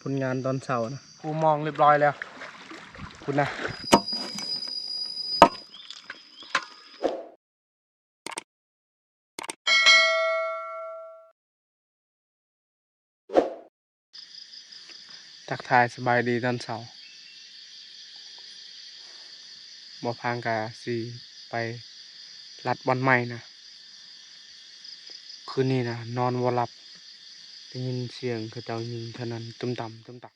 ຜົນງານຕອນເຊົ້ານະ ກູມອງຮຽບຮ້ອຍແລ້ວ ພຸ້ນນະ. ທັກທາຍສະບາຍດີຕອນເຊົ້າ. ໝໍພາງກະຊິໄປລັດບ່ອນໃໝ່ນະ. ຄືນນີ້ນະ ນອນບໍ່ຫຼັບ ໄດ້ຍິນສຽງເຂົາເຈົ້າຍິງເທົ່ານັ້ນ ຕຸ້ມຕຳ ຕຸ້ມຕຳ.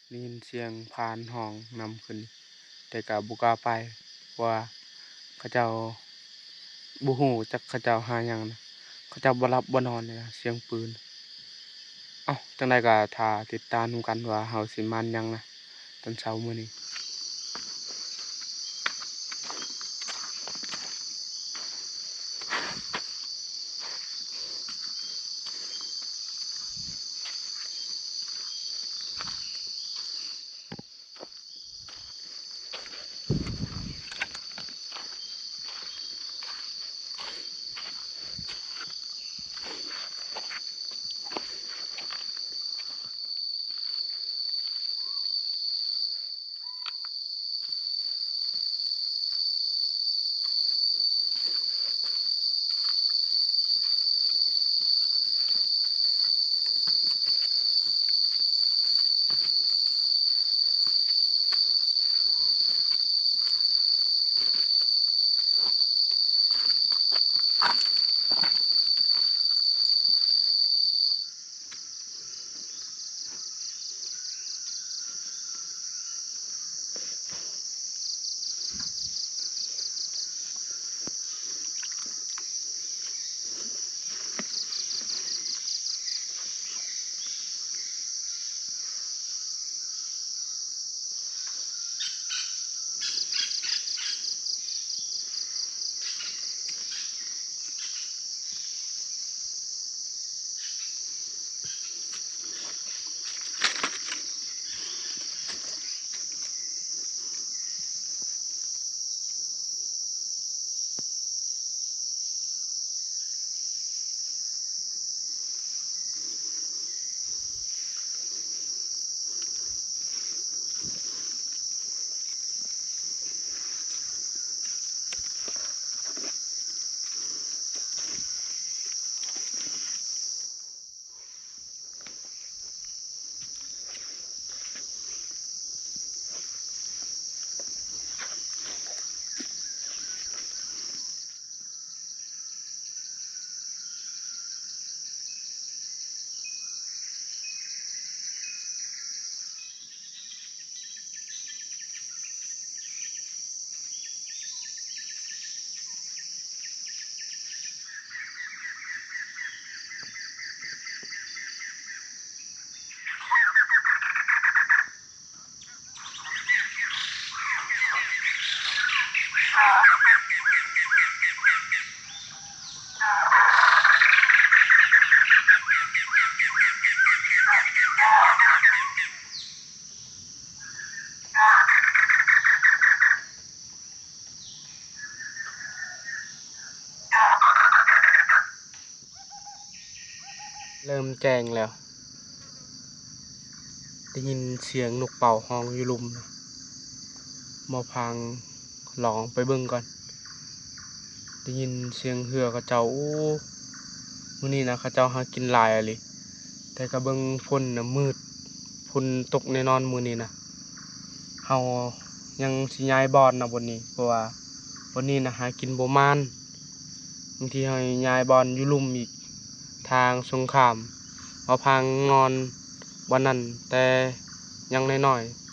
ໄດ້ຍິນສຽງພານຮ້ອງນຳຂຶ້ນ ແຕ່ກະບໍ່ກ້າໄປ ເພາະວ່າເຂົາເຈົ້າບໍ່ຮູ້ຈັກເຂົາເຈົ້າຫາຫຍັງນະ ເຂົາເຈົ້າບໍ່ຫຼັບບໍ່ນອນເລີຍນະ ສຽງປືນ. ເອົ້າ ຈັ່ງໃດກະຖ້າຕິດຕາມນຳກັນວ່າເຮົາຊິມານຫຍັງນະ ຕອນເຊົ້າມື້ນີ້. ເລີ່ມແຈ້ງແລ້ວ ໄດ້ຍິນສຽງນົກເປົ້າຮ້ອງຢູ່ລຸ່ມນະ. ໝໍພາງລອງໄປເບິ່ງກ່ອນ. ໄດ້ຍິນສຽງເຮືອເຂົາເຈົ້າ. ໂອ້ ມື້ນີ້ນະ ເຂົາເຈົ້າຫາກິນຫຼາຍອີ່ຫຼີ. ແຕ່ກະເບິ່ງຝົນນະມືດ, ຝົນຕົກແນ່ນອນມື້ນີ້ນະ. ເຮົາຍັງຊິຍ້າຍບ່ອນນະບ່ອນນີ້ ເພາະວ່າບ່ອນນີ້ນະຫາກິນບໍ່ໝານ. ບາງທີເຮົາຍ້າຍບ່ອນຢູ່ລຸ່ມອີກ ທາງສົງຄາມ. ໝໍພາງນອນບ່ອນນັ້ນແຕ່ຍັງນ້ອຍໆ. ເ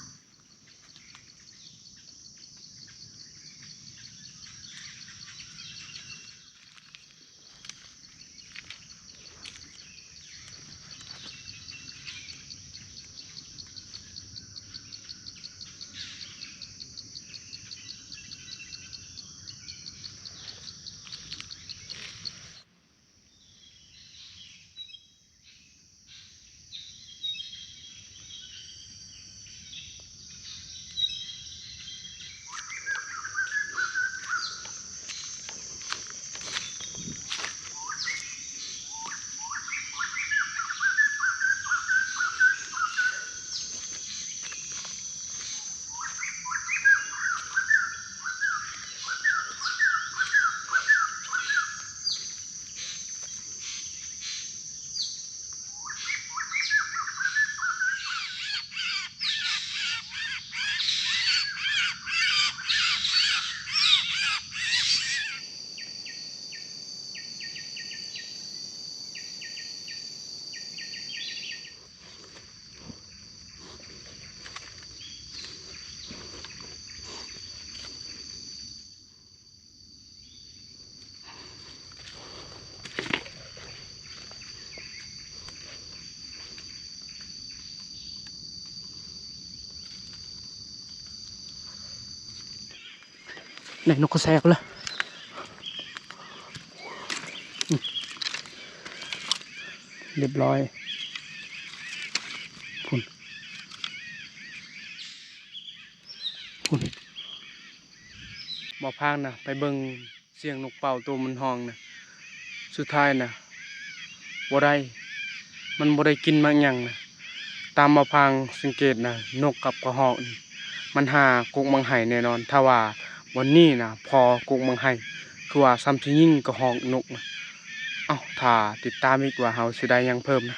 ໄດ້ນົກກະແຊວແລ້ວ ອືມ ຮຽບຮ້ອຍ ພຸ້ນ ພຸ້ນ ບ່າວພາງນະ ໄປເບິ່ງ ສຽງນົກເປົ້າໂຕມັນຮ້ອງນະ ສຸດທ້າຍນະ ບໍ່ໄດ້ ມັນບໍ່ໄດ້ກິນໝາກຫຍັງນະ. ຕາມບ່າວພາງສັງເກດນະ ນົກກັບກະຮອກນີ້ ມັນຫາກົກໝາກໄຮ່ແນ່ນອນ. ຖ້າວ່າບ່ອນນີ້ນະພໍກົກໝາກໄຮ່ ຄືວ່າສ່ຳຊິຍິງກະຮອກນົກນະ. ເອົ້າ ຖ້າຕິດຕາມອີກວ່າເຮົາຊິໄດ້ຫຍັງເພີ່ມນະ.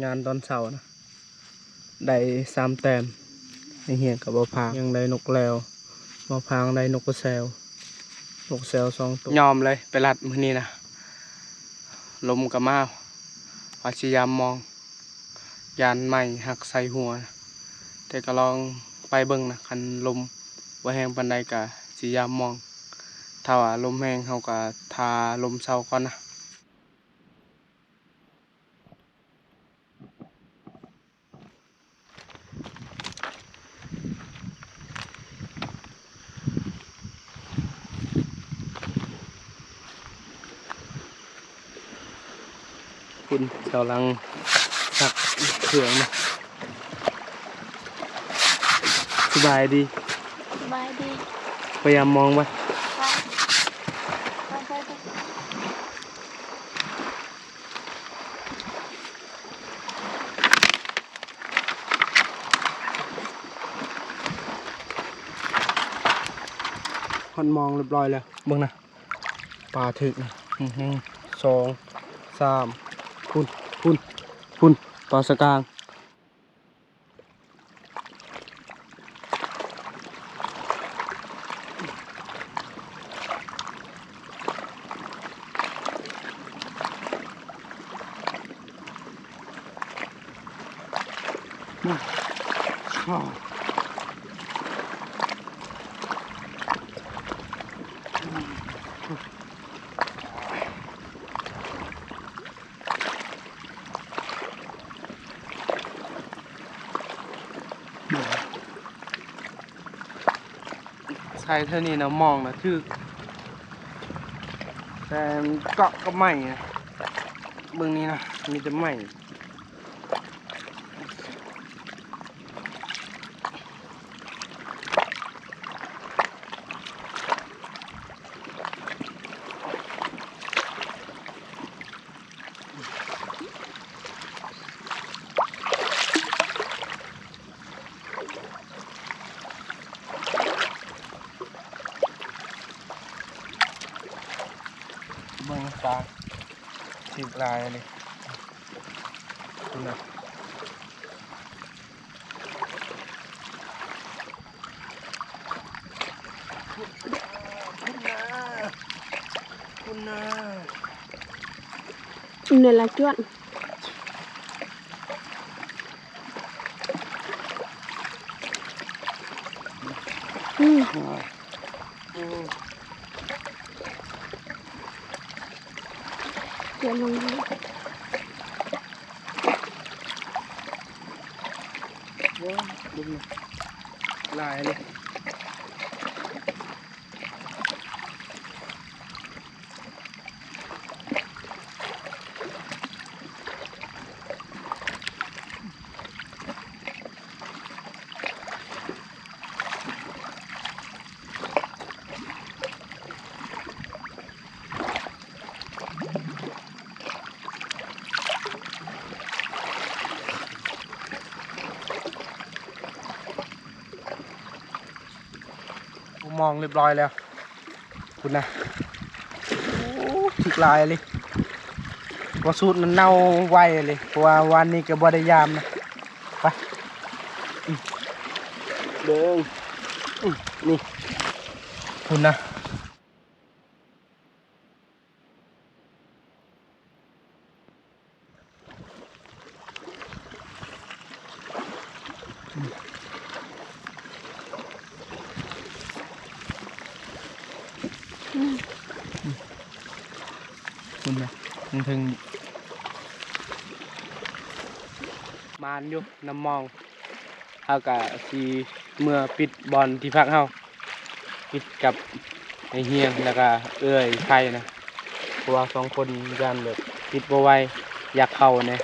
ງານຕອນເຊົ້ານະ ໄດ້ສາມແຕ້ມ ໄດ້ຮຽນກັບບ່າວພາງ ຍັງໄດ້ນົກແລວ ບ່າວພາງໄດ້ນົກກະແຊວ ນົກກະແຊວສອງໂຕ. ຍອມເລີຍ ໄປລັດມື້ນີ້ນະ ລົມກະມາ ວ່າຊິຢາມມອງ ຢ້ານໄມ້ຫັກໃສ່ຫົວ ແຕ່ກະລອງໄປເບິ່ງນະ ຄັນລົມບໍ່ແຮງປານໃດກະຊິຢາມມອງ ຖ້າວ່າລົມແຮງເຮົາກະຖ້າລົມເຊົາກ່ອນນະ. ຄຸນເຊົາຫຼັງຊັກເຄື່ອງນະ. ສະບາຍດີ. ສະບາຍດີ. ໄປຢາມມອງບໍ່? ໄປ ໄປ ໄປ ໄປ. ຮອດມອງຮຽບຮ້ອຍແລ້ວ ເບິ່ງນະ ປາຖືກນະ ໜຶ່ງ ສອງ ສາມ ພຸ້ນ ພຸ້ນ ພຸ້ນ ປາສະກາງ. ໃສ່ເທື່ອນີ້ນະ ມອງນະຖືກ ແຕ່ເກາະກັບໄມ້ນະ ເບິ່ງນີ້ນະ ມີແຕ່ໄມ້. ເບິ່ງປາ ຖືກຫຼາຍເລີຍ ພຸ້ນນະ. ພຸ້ນນະ ພຸ້ນນະ ນີ້ລະຈວດ ອືມ ອືມ. ເດີນລົງ ໂອ້ຍ ເບິ່ງນີ້ ຫຼາຍເລີຍ. ມອງຮຽບຮ້ອຍແລ້ວ ພຸ້ນນະ ໂອ້ ຖືກຫຼາຍເລີຍ ບໍ່ສູດນັ້ນເນົ່າໄວເລີຍ ເພາະວ່າວານນີ້ກະບໍ່ໄດ້ຢາມນະ ໄປ ອືມ ເບິ່ງ ອືມ ນີ້. ພຸ້ນນະ ພຸ້ນນະ ເທິງໆ ໝານຢູ່ນຳມອງ. ເຮົາກະຊິເມືອປິດບ່ອນທີ່ພັກເຮົາ ປິດກັບໄອ້ຮຽງ ແລ້ວກະເອື້ອຍໄພນະ ເພາະວ່າສອງຄົນຢ້ານແບບປິດບໍ່ໄຫວ ຢາກເຂົ້າແດ່.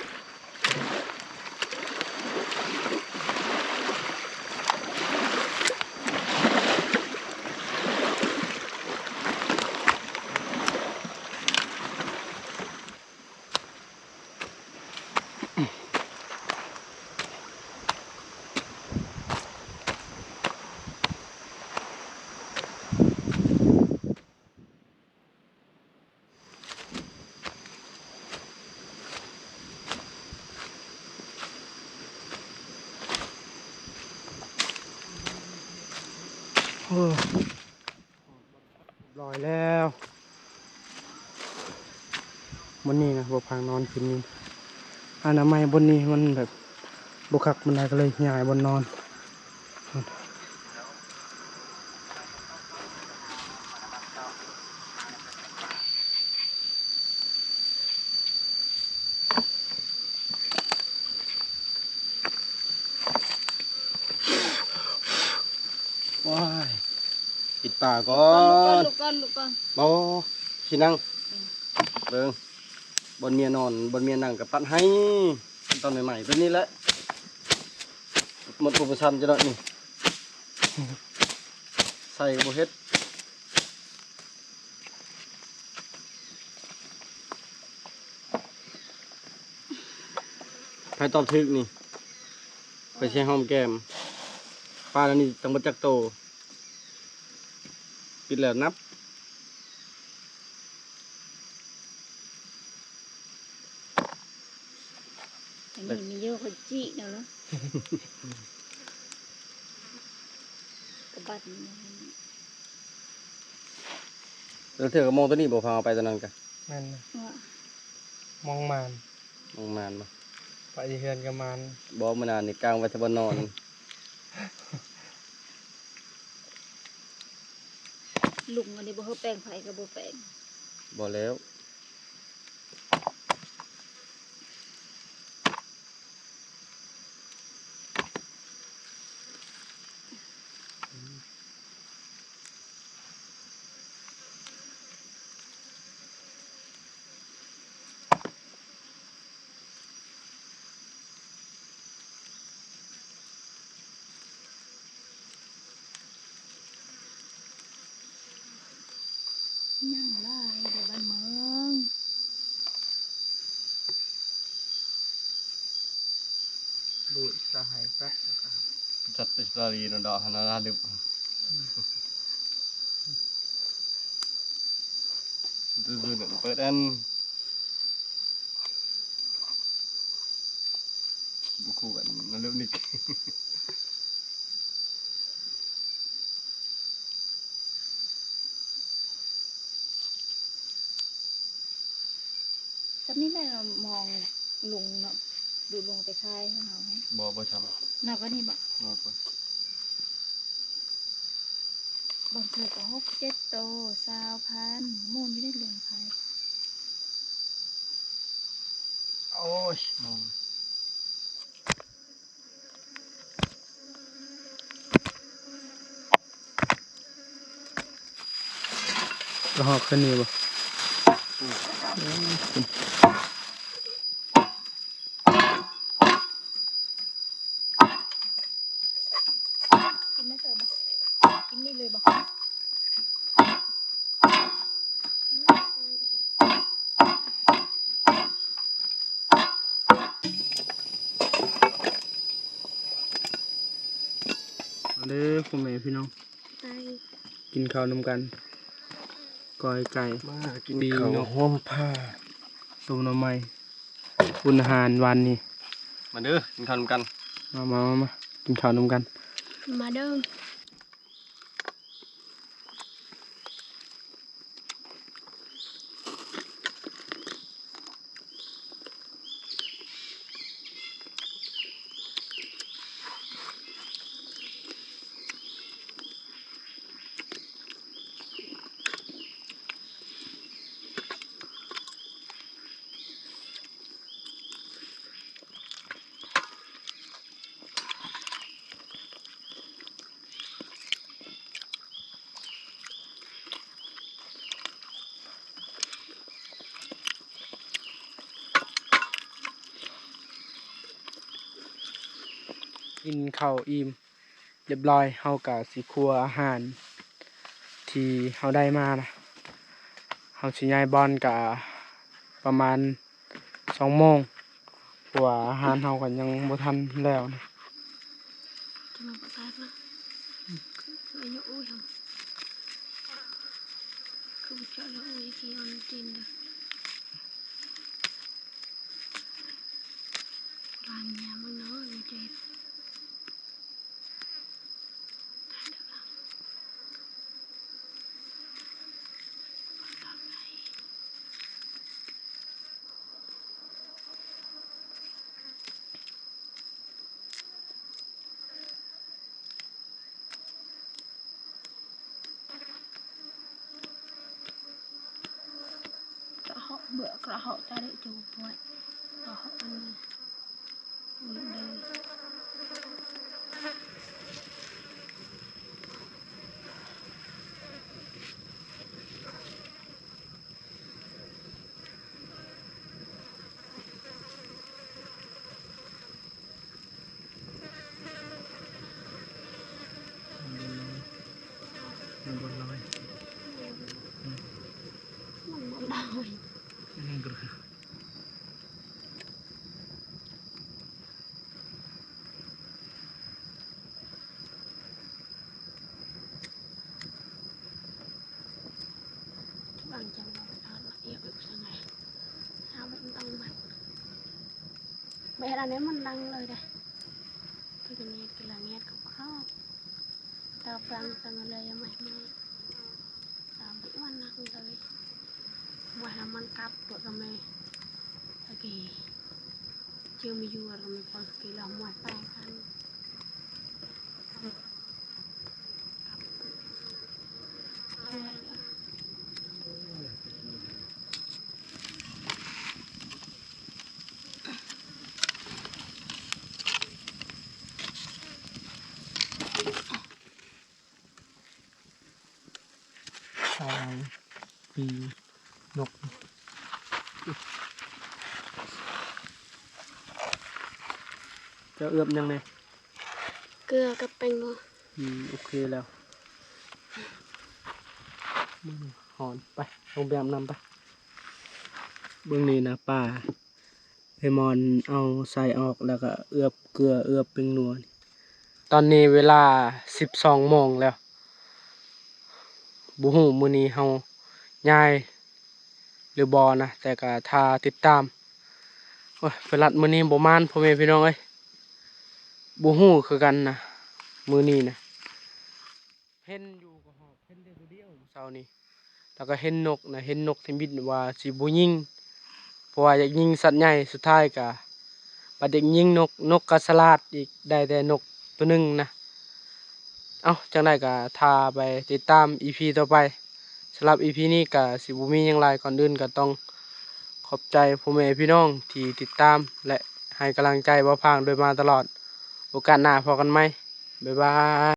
ໂອ້ ຮຽບຮ້ອຍແລ້ວ. ບ່ອນນີ້ນະ ບໍ່ພັງນອນຄືນນີ້ ອະນາໄມບ່ອນນີ້ມັນແບບບໍ່ຄັກປານໃດ ກໍເລີຍຍ້າຍບ່ອນນອນ. ໂອ້ຍ ປິດຕາກ່ອນ ລຸກກ່ອນ ລຸກກ່ອນ ລຸກກ່ອນ ບໍ່ ຊິນັ່ງ ອືມ ເບິ່ງ ບ່ອນເມຍນອນ ບ່ອນເມຍນັ່ງກໍຕັດໃຫ້ ຕອນໃໝ່ໆ ແບບນີ້ແຫຼະ ໝົດໂປຣໂມຊັນຈະໜ້ອຍນີ້ ໃສ່ກໍບໍ່ເຮັດ. ໃຜຕອບຖືກນີ້ ຂ້ອຍຊິໃຫ້ຫອມແກ້ມ. ປາອັນນີ້ຕັ້ງໝົດຈັກໂຕ? ປິດແລ້ວນັບ. ອັນນີ້ມີເຍອະ ຂ້ອຍຈີ້ເອົາເນາະ ກະບັດນີ້. ລາງເທື່ອກໍມອງໂຕນີ້ບໍ່ ພາເອົາໄປໂຕນັ້ນກະ. ແມ່ນນະ ວ່າ ມອງມານ ມອງມານບໍ່? ໄປເຮືອນກໍມານ. ບໍ່ ມື້ໜ້ານີ້ກາງໄວ້ຖ້າບ່ອນນອນ. ລຸງອັນນີ້ບໍ່ເຮີແປງ ໃຜກໍບໍ່ແປງ. ບໍ່ແລ້ວ. ຍ່າງຫຼາຍເດ້ບ້ານເມືອງ. ດູດສາຍສັດ ຈັດໄປສະຕາລີນອນດອກຫັ້ນນະ ລາດຶບ ເປີດອັນ ບໍ່ຄູ່ກັນນະ ເລິກນິກ. ຊ່ຳນີ້ແຫຼະ ມອງລຸງເນາະ ດູລຸງໄປຂາຍໃຫ້ເຮົາ. ບໍ່ ບໍ່ຊ່ຳ ໜ້ອຍກວ່ານີ້ບໍ່? ໜ້ອຍກວ່າ. ບາງເທື່ອກໍຫົກເຈັດໂຕ ຊາວພັນ ໝູນຢູ່ໃນລຸງຂາຍ. ໂອ້ຍ ມອງ. ກະຮອກຂຶ້ນນີ້ບໍ່? ອືມ ກິນໄດ້ເຕີບໍ່? ກິນນີ້ເລີຍບໍ່? ມາເດີພໍ່ແມ່ພີ່ນ້ອງ ໄປ ກິນເຂົ້ານຳກັນ ກ້ອຍໄກ່ ມາກິນເຂົ້າຮ່ວມພາ ຕົ້ມໜໍ່ໄມ້ ອຸ່ນອາຫານຫວານນີ້. ມາເດີ ກິນເຂົ້ານຳກັນ ມາ ມາ ມາ ມາ ກິນເຂົ້ານຳກັນ ມາເດີ. ກິນເຂົ້າອີ່ມ ຮຽບຮ້ອຍ ເຮົາກະຊິຄົວອາຫານທີ່ເຮົາໄດ້ມານະ. ເຮົາຊິຍ້າຍບ່ອນກະປະມານສອງໂມງ ເພາະວ່າອາຫານເຮົາກະຍັງບໍ່ທັນແລ້ວນະ. ຈະມາປະກາດນະ ຄື ຄືອາຍຸ ໂອ້ຍ ຄືບໍ່ເຈາະແລ້ວ ໂອ້ຍ ທີ່ອອນຈີນເດີ ລານຍາມເນາະ ເຈັບ. ກະເຫາະເບືອກະເຫາະຈາເລກຈູປວຍ ກະເຫາະອັນນີ້. ມັນບໍ່ລອຍ ມັນບໍ່ລອຍ ອືມ ມັນບໍ່ລອຍ ອືມ ບາງຈັງຫວະເຮົາລະອຽບຢູ່ຊັ້ນໄດ ເຮົາບໍ່ຕ້ອງມັດ ແບບອັນນີ້ມັນດັງເລີຍເດ້ ຄືກັນແງດ ກະລະແງດຂອບ ຕາຟັງ ຟັງເລີຍ ຍັງບໍ່ໃຫ້ໄໝ້ ຕາມໄປອ້ວນນັກເລີຍ ມວຍຫາມັນກັບຕົວກະແມ່ ຕະກີ້ ເຈີມີຢູ່ກະແມ່ ພໍສະກີລະມວຍແປກັນ. ສາວປີນົກ ເຈົ້າເອືອບຫຍັງແດ່? ເກືອກັບແປ້ງນົວ. ອືມ ໂອເຄແລ້ວ ມັນຮ້ອນ ໄປ ລົງໄປອາບນ້ຳໄປ. ເບິ່ງນີ້ນະ ປາ ເອມອນເອົາໃສ່ອອກ ແລ້ວກະເອືອບເກືອ ເອືອບແປ້ງນົວ. ຕອນນີ້ເວລາສິບສອງໂມງແລ້ວ ບໍ່ຮູ້ມື້ນີ້ເຮົາຍ້າຍຫຼືບໍ່ນະ ແຕ່ກະຖ້າຕິດຕາມ. ໂອ້ຍ ໄວຣັສມື້ນີ້ບໍ່ມານ ພໍ່ແມ່ພີ່ນ້ອງເອີຍ ບໍ່ຮູ້ຄືກັນນະ ມື້ນີ້ນະ. ເຫັນຢູ່ກະຮອກ ເຫັນແຕ່ໂຕດຽວເຊົ້ານີ້ ແລ້ວກະເຫັນນົກນະ ເຫັນນົກທີ່ບິນວ່າຊິບໍ່ຍິງ ເພາະວ່າຢາກຍິງສັດໃຫຍ່ ສຸດທ້າຍກະບັດຢາກຍິງນົກ ນົກກະສະຫຼາດອີກ ໄດ້ແຕ່ນົກໂຕໜຶ່ງນະ. ເອົ້າ ຈັ່ງໃດກະຖ້າໄປຕິດຕາມອີພີຕໍ່ໄປ. ສຳລັບອີພີນີ້ກະຊິບໍ່ມີຫຍັງຫຼາຍ ກ່ອນອື່ນກະຕ້ອງຂອບໃຈພໍ່ແມ່ພີ່ນ້ອງທີ່ຕິດຕາມ ແລະ ໃຫ້ກຳລັງໃຈບ່າວພາງໂດຍມາຕະຫຼອດ. ໂອກາດໜ້າພໍ້ກັນໃໝ່ ບາຍບາຍ.